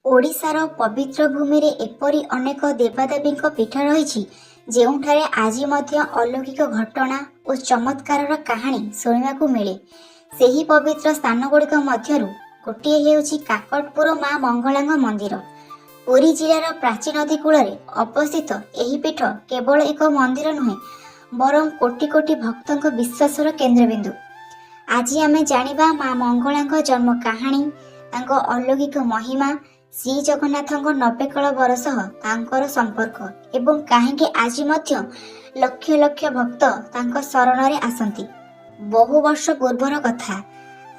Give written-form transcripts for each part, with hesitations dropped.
ଓଡ଼ିଶାର ପବିତ୍ର ଭୂମିରେ ଏପରି ଅନେକ ଦେବାଦେବୀଙ୍କ ପୀଠ ରହିଛି, ଯେଉଁଠାରେ ଆଜି ମଧ୍ୟ ଅଲୌକିକ ଘଟଣା ଓ ଚମତ୍କାରର କାହାଣୀ ଶୁଣିବାକୁ ମିଳେ। ସେହି ପବିତ୍ର ସ୍ଥାନଗୁଡ଼ିକ ମଧ୍ୟରୁ ଗୋଟିଏ ହେଉଛି କାକଟପୁର ମା ମଙ୍ଗଳାଙ୍କ ମନ୍ଦିର। ପୁରୀ ଜିଲ୍ଲାର ପ୍ରାଚୀ ନଦୀ କୂଳରେ ଅବସ୍ଥିତ ଏହି ପୀଠ କେବଳ ଏକ ମନ୍ଦିର ନୁହେଁ, ବରଂ କୋଟି କୋଟି ଭକ୍ତଙ୍କ ବିଶ୍ୱାସର କେନ୍ଦ୍ରବିନ୍ଦୁ। ଆଜି ଆମେ ଜାଣିବା ମା ମଙ୍ଗଳାଙ୍କ ଜନ୍ମ କାହାଣୀ, ତାଙ୍କ ଅଲୌକିକ ମହିମା, ଶ୍ରୀ ଜଗନ୍ନାଥଙ୍କ ନବେକଳେବର ସହ ତାଙ୍କର ସମ୍ପର୍କ ଏବଂ କାହିଁକି ଆଜି ମଧ୍ୟ ଲକ୍ଷ ଲକ୍ଷ ଭକ୍ତ ତାଙ୍କ ଶରଣରେ ଆସନ୍ତି। ବହୁ ବର୍ଷ ପୂର୍ବର କଥା।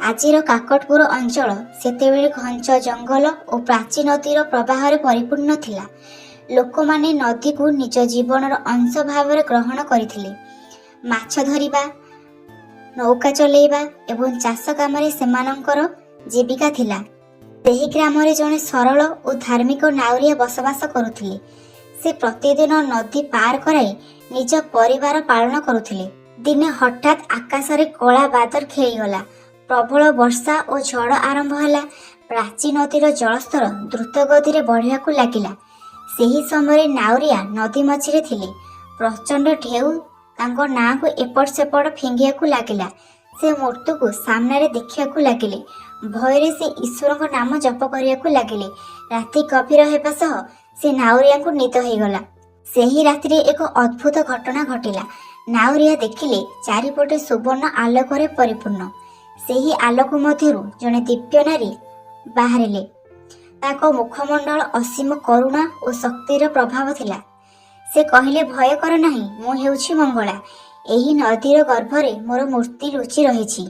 ଆଜିର କାକଟପୁର ଅଞ୍ଚଳ ସେତେବେଳେ ଘଞ୍ଚ ଜଙ୍ଗଲ ଓ ପ୍ରାଚୀ ନଦୀର ପ୍ରବାହରେ ପରିପୂର୍ଣ୍ଣ ଥିଲା। ଲୋକମାନେ ନଦୀକୁ ନିଜ ଜୀବନର ଅଂଶ ଭାବରେ ଗ୍ରହଣ କରିଥିଲେ। ମାଛ ଧରିବା, ନୌକା ଚଲେଇବା ଏବଂ ଚାଷ କାମରେ ସେମାନଙ୍କର ଜୀବିକା ଥିଲା। ସେହି ଗ୍ରାମରେ ଜଣେ ସରଳ ଓ ଧାର୍ମିକ ନାଉରିଆ ବସବାସ କରୁଥିଲେ। ସେ ପ୍ରତିଦିନ ନଦୀ ପାର କରାଇ ନିଜ ପରିବାର ପାଳନ କରୁଥିଲେ। ଦିନେ ହଠାତ୍ ଆକାଶରେ କଳା ବାଦଲ ଖେଳିଗଲା। ପ୍ରବଳ ବର୍ଷା ଓ ଝଡ଼ ଆରମ୍ଭ ହେଲା। ପ୍ରାଚୀ ନଦୀର ଜଳସ୍ତର ଦ୍ରୁତ ଗତିରେ ବଢ଼ିବାକୁ ଲାଗିଲା। ସେହି ସମୟରେ ନାଉରିଆ ନଦୀ ମଝିରେ ଥିଲେ। ପ୍ରଚଣ୍ଡ ଢେଉ ତାଙ୍କ ନାଆକୁ ଏପଟ ସେପଟ ଫିଙ୍ଗିବାକୁ ଲାଗିଲା। ସେ ମୃତ୍ୟୁକୁ ସାମ୍ନାରେ ଦେଖିବାକୁ ଲାଗିଲେ। ଭୟରେ ସେ ଈଶ୍ୱରଙ୍କ ନାମ ଜପ କରିବାକୁ ଲାଗିଲେ। ରାତି ଗଭୀର ହେବା ସହ ସେ ନାଉରିଆଙ୍କୁ ନିଦ ହେଇଗଲା। ସେହି ରାତିରେ ଏକ ଅଦ୍ଭୁତ ଘଟଣା ଘଟିଲା। ନାଉରିଆ ଦେଖିଲେ, ଚାରିପଟେ ସୁବର୍ଣ୍ଣ ଆଲୋକରେ ପରିପୂର୍ଣ୍ଣ। ସେହି ଆଲୋକ ମଧ୍ୟରୁ ଜଣେ ଦିବ୍ୟ ନାରୀ ବାହାରିଲେ। ତାଙ୍କ ମୁଖମଣ୍ଡଳ ଅସୀମ କରୁଣା ଓ ଶକ୍ତିର ପ୍ରଭାବ ଥିଲା। ସେ କହିଲେ, "ଭୟ କର ନାହିଁ। ମୁଁ ହେଉଛି ମଙ୍ଗଳା। ଏହି ନଦୀର ଗର୍ଭରେ ମୋର ମୂର୍ତ୍ତି ଲୁଚି ରହିଛି।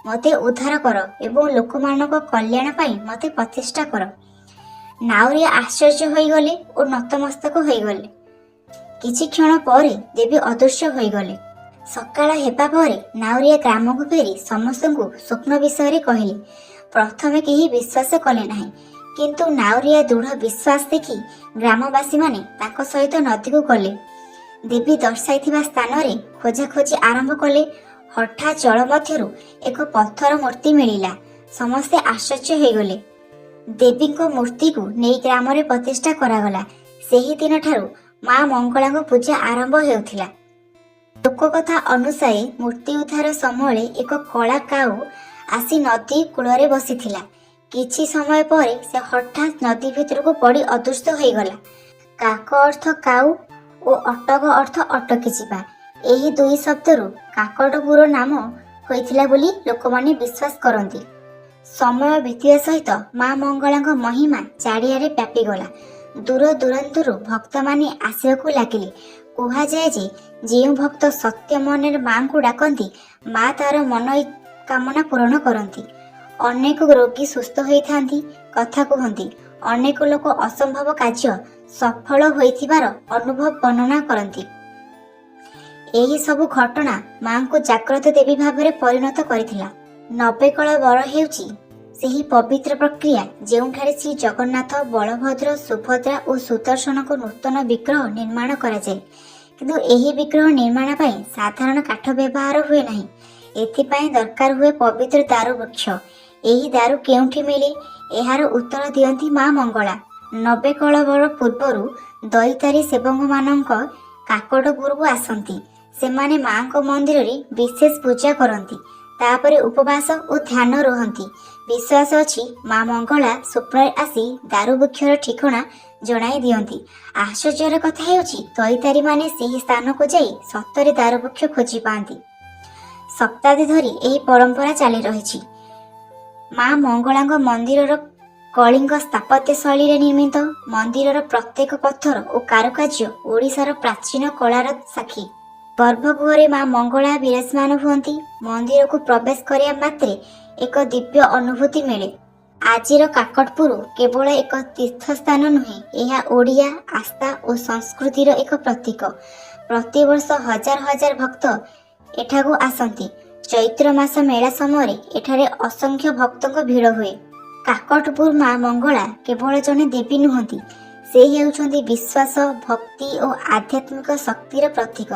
ମୋତେ ଉଦ୍ଧାର କର ଏବଂ ଲୋକମାନଙ୍କ କଲ୍ୟାଣ ପାଇଁ ମୋତେ ପ୍ରତିଷ୍ଠା କର।" ନାଉରିଆ ଆଶ୍ଚର୍ଯ୍ୟ ହୋଇଗଲେ ଓ ନତମସ୍ତକ ହୋଇଗଲେ। କିଛି କ୍ଷଣ ପରେ ଦେବୀ ଅଦୃଶ୍ୟ ହୋଇଗଲେ। ସକାଳ ହେବା ପରେ ନାଉରିଆ ଗ୍ରାମକୁ ଫେରି ସମସ୍ତଙ୍କୁ ସ୍ୱପ୍ନ ବିଷୟରେ କହିଲେ। ପ୍ରଥମେ କେହି ବିଶ୍ୱାସ କଲେ ନାହିଁ। କିନ୍ତୁ ନାଉରିଆ ଦୃଢ଼ ବିଶ୍ୱାସ ଦେଖି ଗ୍ରାମବାସୀମାନେ ତାଙ୍କ ସହିତ ନଦୀକୁ ଗଲେ। ଦେବୀ ଦର୍ଶାଇଥିବା ସ୍ଥାନରେ ଖୋଜାଖୋଜି ଆରମ୍ଭ କଲେ। ହଠାତ୍ ଜଳ ମଧ୍ୟରୁ ଏକ ପଥର ମୂର୍ତ୍ତି ମିଳିଲା। ସମସ୍ତେ ଆଶ୍ଚର୍ଯ୍ୟ ହୋଇଗଲେ। ଦେବୀଙ୍କ ମୂର୍ତ୍ତିକୁ ନେଇ ଗ୍ରାମରେ ପ୍ରତିଷ୍ଠା କରାଗଲା। ସେହି ଦିନଠାରୁ ମା ମଙ୍ଗଳାଙ୍କ ପୂଜା ଆରମ୍ଭ ହେଉଥିଲା। ଲୋକକଥା ଅନୁସାରେ, ମୂର୍ତ୍ତି ଉଦ୍ଧାର ସମୟରେ ଏକ କଳା କାଉ ଆସି ନଦୀ କୂଳରେ ବସିଥିଲା। କିଛି ସମୟ ପରେ ସେ ହଠାତ୍ ନଦୀ ଭିତରକୁ ପଡ଼ି ଅଦୃଶ୍ୟ ହୋଇଗଲା। କାକ ଅର୍ଥ କାଉ ଓ ଅଟକ ଅର୍ଥ ଅଟକି ଯିବା। ଏହି ଦୁଇ ଶବ୍ଦରୁ କାକଟପୁର ନାମ ହୋଇଥିଲା ବୋଲି ଲୋକମାନେ ବିଶ୍ୱାସ କରନ୍ତି। ସମୟ ବିତିବା ସହିତ ମା ମଙ୍ଗଳାଙ୍କ ମହିମା ଚାରିଆଡ଼େ ବ୍ୟାପିଗଲା। ଦୂର ଦୂରାନ୍ତରୁ ଭକ୍ତମାନେ ଆସିବାକୁ ଲାଗିଲେ। କୁହାଯାଏ ଯେ ଯେଉଁ ଭକ୍ତ ସତ୍ୟ ମନରେ ମାଙ୍କୁ ଡାକନ୍ତି, ମା ତାର ମନ କାମନା ପୂରଣ କରନ୍ତି। ଅନେକ ରୋଗୀ ସୁସ୍ଥ ହୋଇଥାନ୍ତି କଥା କୁହନ୍ତି। ଅନେକ ଲୋକ ଅସମ୍ଭବ କାର୍ଯ୍ୟ ସଫଳ ହୋଇଥିବାର ଅନୁଭବ ବର୍ଣ୍ଣନା କରନ୍ତି। ଏହି ସବୁ ଘଟଣା ମାଙ୍କୁ ଜାଗ୍ରତ ଦେବୀ ଭାବରେ ପରିଣତ କରିଥିଲା। ନବେକଳେବର ହେଉଛି ସେହି ପବିତ୍ର ପ୍ରକ୍ରିୟା, ଯେଉଁଠାରେ ଶ୍ରୀ ଜଗନ୍ନାଥ, ବଳଭଦ୍ର, ସୁଭଦ୍ରା ଓ ସୁଦର୍ଶନଙ୍କ ନୂତନ ବିଗ୍ରହ ନିର୍ମାଣ କରାଯାଏ। କିନ୍ତୁ ଏହି ବିଗ୍ରହ ନିର୍ମାଣ ପାଇଁ ସାଧାରଣ କାଠ ବ୍ୟବହାର ହୁଏ ନାହିଁ। ଏଥିପାଇଁ ଦରକାର ହୁଏ ପବିତ୍ର ଦାରୁ ବୃକ୍ଷ। ଏହି ଦାରୁ କେଉଁଠି ମିଳେ? ଏହାର ଉତ୍ତର ଦିଅନ୍ତି ମା ମଙ୍ଗଳା। ନବେକଳେବର ପୂର୍ବରୁ ଦୈତାରୀ ସେବକମାନଙ୍କ କାକଟପୁରକୁ ଆସନ୍ତି। ସେମାନେ ମାଙ୍କ ମନ୍ଦିରରେ ବିଶେଷ ପୂଜା କରନ୍ତି। ତାପରେ ଉପବାସ ଓ ଧ୍ୟାନ ରୁହନ୍ତି। ବିଶ୍ୱାସ ଅଛି, ମା ମଙ୍ଗଳା ସ୍ୱପ୍ନରେ ଆସି ଦାରୁ ବୃକ୍ଷର ଠିକଣା ଜଣାଇ ଦିଅନ୍ତି। ଆଶ୍ଚର୍ଯ୍ୟର କଥା ହେଉଛି, ଦୈତାରୀମାନେ ସେହି ସ୍ଥାନକୁ ଯାଇ ସତରେ ଦାରୁ ବୃକ୍ଷ ଖୋଜି ପାଆନ୍ତି। ଶତାବ୍ଦୀ ଧରି ଏହି ପରମ୍ପରା ଚାଲି ରହିଛି। ମା ମଙ୍ଗଳାଙ୍କ ମନ୍ଦିରର କଳିଙ୍ଗ ସ୍ଥାପତ୍ୟ ଶୈଳୀରେ ନିର୍ମିତ। ମନ୍ଦିରର ପ୍ରତ୍ୟେକ ପଥର ଓ କାରୁକାର୍ଯ୍ୟ ଓଡ଼ିଶାର ପ୍ରାଚୀନ କଳାର ସାକ୍ଷୀ। ଗର୍ଭଗୃହରେ ମା ମଙ୍ଗଳା ବିରାଜମାନ ହୁଅନ୍ତି। ମନ୍ଦିରକୁ ପ୍ରବେଶ କରିବା ମାତ୍ରେ ଏକ ଦିବ୍ୟ ଅନୁଭୂତି ମିଳେ। ଆଜିର କାକଟପୁର କେବଳ ଏକ ତୀର୍ଥସ୍ଥାନ ନୁହେଁ, ଏହା ଓଡ଼ିଆ ଆସ୍ଥା ଓ ସଂସ୍କୃତିର ଏକ ପ୍ରତୀକ। ପ୍ରତିବର୍ଷ ହଜାର ହଜାର ଭକ୍ତ ଏଠାକୁ ଆସନ୍ତି। ଚୈତ୍ର ମାସ ମେଳା ସମୟରେ ଏଠାରେ ଅସଂଖ୍ୟ ଭକ୍ତଙ୍କ ଭିଡ଼ ହୁଏ। କାକଟପୁର ମା ମଙ୍ଗଳା କେବଳ ଜଣେ ଦେବୀ ନୁହନ୍ତି, ସେ ହେଉଛନ୍ତି ବିଶ୍ୱାସ, ଭକ୍ତି ଓ ଆଧ୍ୟାତ୍ମିକ ଶକ୍ତିର ପ୍ରତୀକ।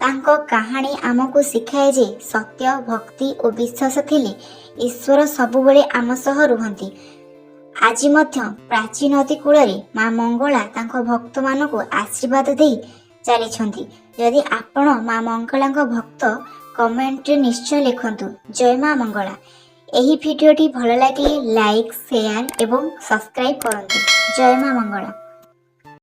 ତାଙ୍କ କାହାଣୀ ଆମକୁ ଶିଖାଏ ଯେ ସତ୍ୟ, ଭକ୍ତି ଓ ବିଶ୍ୱାସ ଥିଲେ ଈଶ୍ୱର ସବୁବେଳେ ଆମ ସହ ରୁହନ୍ତି। ଆଜି ମଧ୍ୟ ପ୍ରାଚୀ ନଦୀ କୂଳରେ ମା ମଙ୍ଗଳା ତାଙ୍କ ଭକ୍ତମାନଙ୍କୁ ଆଶୀର୍ବାଦ ଦେଇ ଚାଲିଛନ୍ତି। ଯଦି ଆପଣ ମା ମଙ୍ଗଳାଙ୍କ ଭକ୍ତ, କମେଣ୍ଟରେ ନିଶ୍ଚୟ ଲେଖନ୍ତୁ, ଜୟ ମା ମଙ୍ଗଳା। ଏହି ଭିଡ଼ିଓଟି ଭଲ ଲାଗିଲେ ଲାଇକ୍, ସେୟାର ଏବଂ ସବସ୍କ୍ରାଇବ୍ କରନ୍ତୁ। ଜୟ ମା ମଙ୍ଗଳା।